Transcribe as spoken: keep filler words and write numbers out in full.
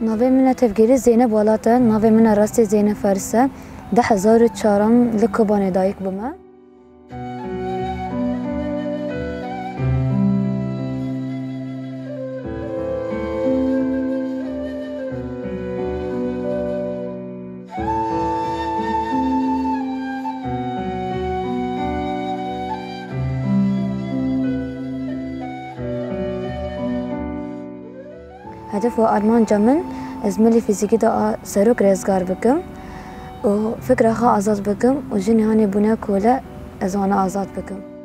Navê min e Tevgerî Zeynep Welat e, navê min e rastî Zeynep Faris e. Du hezar û çar im li Kobanê dayik bûme. Hedef û armanca min, ez milî fîzîkî de a serok rizgar bikim û fikra xwe azad bikim û jinê hanê bûne kole, ez wana azad bikim.